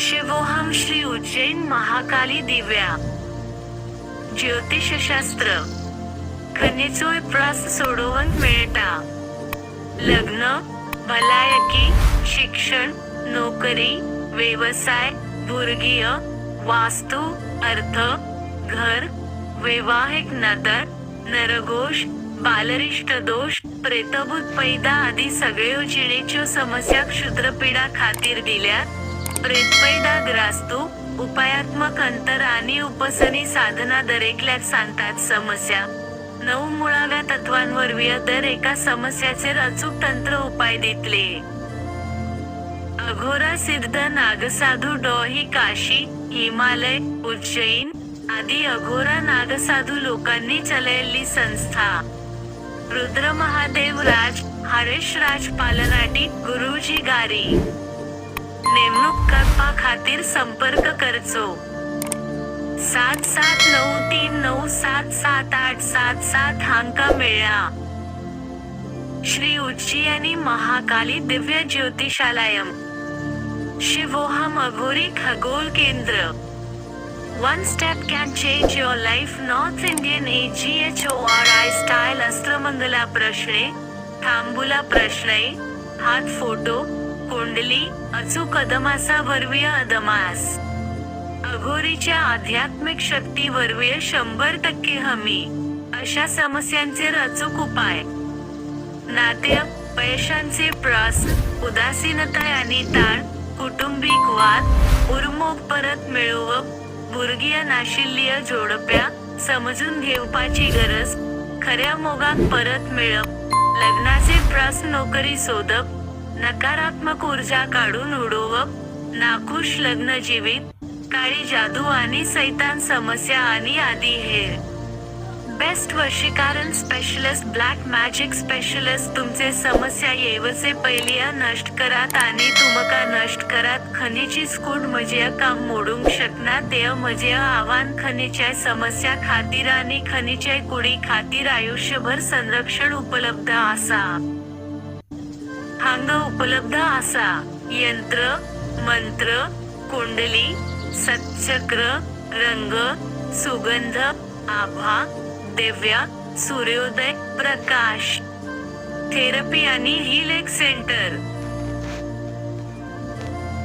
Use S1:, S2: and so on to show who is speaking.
S1: शिवोहम श्री उज्जैन महाकाली दिव्या ज्योतिषशास्त्र. खंयचोय प्रस्न सोडोवंक मेळटा. लग्न, भलायकी, शिक्षण, नोकरी, वेवसाय, भुरगीं, वास्तू, अर्थ, घर, वैवाहिक नदर, नरघोष, बालरिष्ट दोष, प्रेतभूत पैदा आदी सगळ्यो जिणेच्यो समस्या क्षुद्रपीडा खातीर दिल्यात. प्रेतपैदा ग्रास्तू उपायात्मक अंतर आणि उपसनी साधना दरेकल्याक सांगतात. समस्या 9 मुळाव्या तत्वांवरवीं दर एका समस्याचेर अचूक तंत्र उपाय दितले. अघोरा सिद्ध नागसाधू डॉ. ही काशी, हिमालय, उज्जैन आदी अघोरा नागसाधू लोकांनी चलयल्ली संस्था. रुद्र महादेव राज, हरीश राज पालनाटी, गुरुजी गारी. नेमणूक करपा खातीर संपर्क करचो 7793977877. हांका मेळ्ळा. श्री उज्जैनी महाकाली दिव्य ज्योतिषालयम, शिवोहम अघोरी खगोल केंद्र. One step can change your life. North Indian AGHORI style अस्त्रमंगला प्रश्ने, थांबुला प्रश्ने, हात फोटो, कुंडली, अचूक अदमासा वरवीं अदमास. अघोरीच्या आध्यात्मिक शक्ती वरवीं 100% हमी. अशा समस्यांचेर अचूक उपाय. नात्य, पैशांचे प्रश्न, उदासीनता आणि ताण, कुटुंबीक वाद, उर्मोग परत मेळोवप, भुरगीं नाशिल्ली जोडप्या, समजून घेवपाची गरज, खऱ्या मोगाक परत मेळप, लग्नाचे प्रश्न, नोकरी सोदप, नकारात्मक ऊर्जा काढून उडोवप, नाखुश लग्न जीवित, काळी जादू आणि सैतान समस्या आणि आदी हेर. बेस्ट वशीकरण स्पेशलिस्ट, ब्लॅक मॅजिक स्पेशलिस्ट. तुमचे समस्या येवचे पयली नष्ट करात आणि तुमका नष्ट करात. खनीची कूड म्हजें काम मोडूंक शकना ते म्हजें आव्हान. खनीच्या समस्या खातीर आणि खनीच्या कुडी खातीर आयुष्यभर संरक्षण उपलब्ध आसा. हांगा उपलब्ध आसा यंत्र, मंत्र, कुंडली, सच्चक्र, रंग, सुगंध, आभा, दिव्या, सूर्योदय, प्रकाश थेरपी आणि हीलिंग सेंटर.